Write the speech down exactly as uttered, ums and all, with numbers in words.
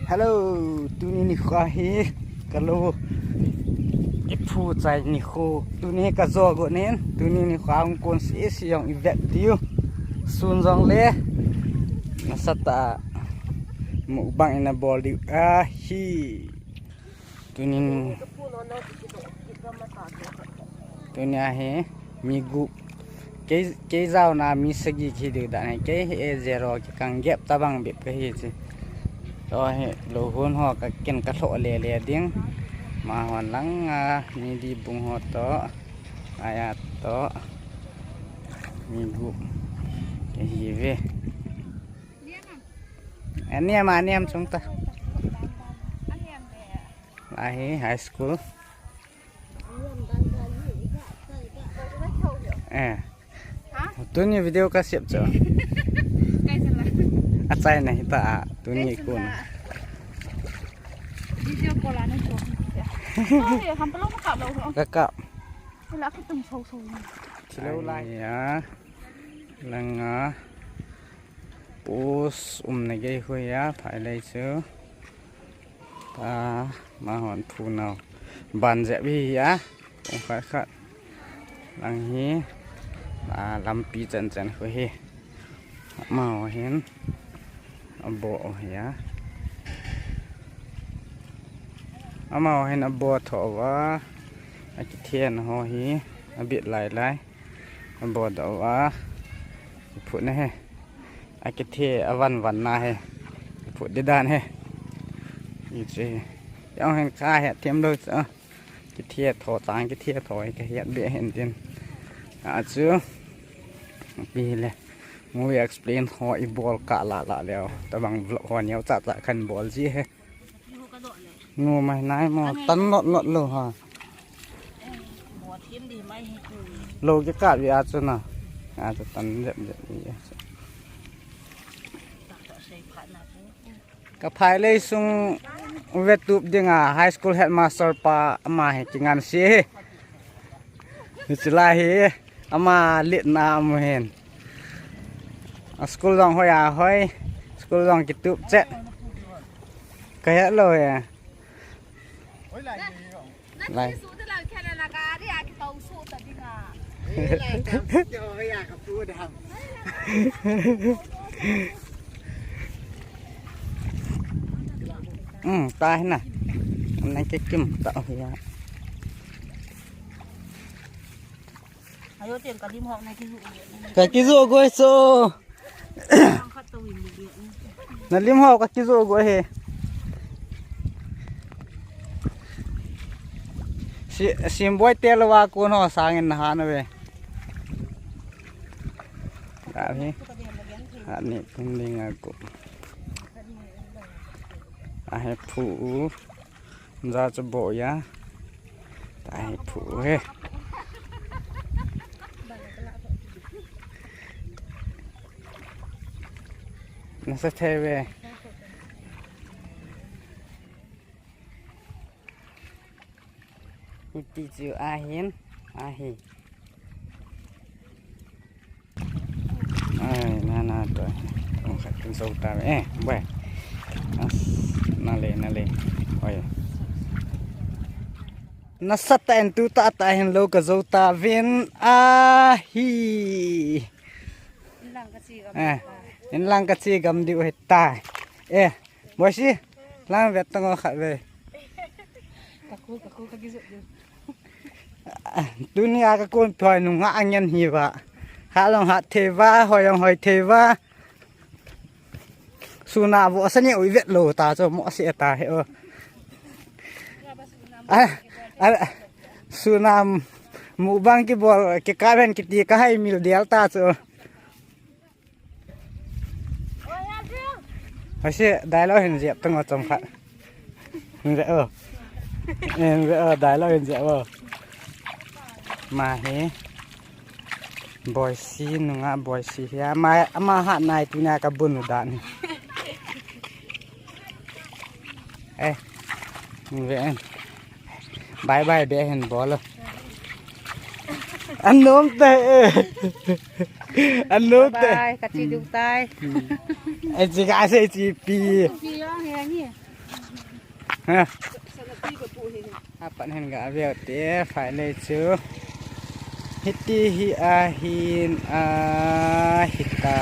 Hello, tuni nikho hi kalou iphu chai nikho, tuni kajo go nin, tuni nikho hung kon sese jong ivet diu. Sun jongle nasatah a mukbang ina bol diu ahi. Tunin Tunia hi mi gup. Kei, kei jaona mi sagi kihi diu dan hi. Kei hi a zero kikang gep tabang bep kahi chu. Toh hi louhon ho kakin kalhoh lele ding. Amahon langa mi dibung ho toh. Aya toh. Mi gup. Kahi ve. Aniam, aniam chung ta. Ahi, high school. Eh. Tuni video kasem chu. Achai nahi ta a, tuni kun. Video call ana chu. Kakap. Thilou lai. Aya. Langa. Post umna gei khu a, phailei chu. Ta, amahon phunau. Ban jep hi a, pung khat khat. Lang hi, a, lampi chan chan khu hi. Amaho hin, abo hi a. Amaho hin abo tho va, akithen ho hi, abit lai lai. Abo doh va, phut na he. Akithe avan van na he. Phut di dan he. Ichi. Yang hen kha he them lo cha. Kithe tho chang, kithe tho he, kahet be hen tin. Achu. Pi le. Movie explain ho ibol kah la la leo. Tabang vlog ho neo cha cha khan bol ji he. Nu mai nai mo tan lot lot lo ha. Lo ke ka wi a chu na. A chu tan jep jep wi a chu. Ka phailei sung vetup dinga high school headmaster pa ama hi kingan si hi. Hichi lai hi ama litna amu hin. A school jong hoi a hoi. School jong kitup chet. Ka het lou e. Lai. Hmm, ta hi na. Nang ke kim ta hi ya. Ayo, tiang ka lim hok na kizu. Ka kizu goi so. Ang khat to win mo dia. Na lim hok ka kizu goi he. Si, sim boi te lo wa ko no sangin na ha na ve. Ka hi. Ani kun ding a ko. A he phu. Ja chu bo ya. Tai phu he. Nasa thei ve. Iti chu ahin, ahi. Ai, na, na, to. Ong khat kin so ta, eh, bai. As, na le, na le. Oi. Nasatah in tuta tah hin lo ka jo ta vin ahi. Inlang ka chi gam. Eh, inlang ka chi gam diu he ta. Eh, Boisi, lang vet tang o khat ve. Ka ku, ka ku, ka gizu diu. Tunia ka kun thoi nunga angen hi va. Ha long ha thei va, hoi long hoi thei va. Suna vo sani ui vet lo ta chu mo se ta he o. A, a, suna mukbang kibol, kikah ven kiti ka hai mil dial ta chu. Hoi se, dai lo hin jep tang o chom khat. Hin ve o. Hin ve o, dai lo hin jep o. Ma hi. Boisi nunga Boisi hi. Ama, ama hat nai tunia ka bun u dan. Eh. Hin ve en. Bye bye be hin bol o. An nom te. An nom te. Bye, ka chi du tai. Ai chi ka se chi pi. Chi yo he ni. Ha. Apat hin ga veu te, file chu. Hiti hi ahin ahitai.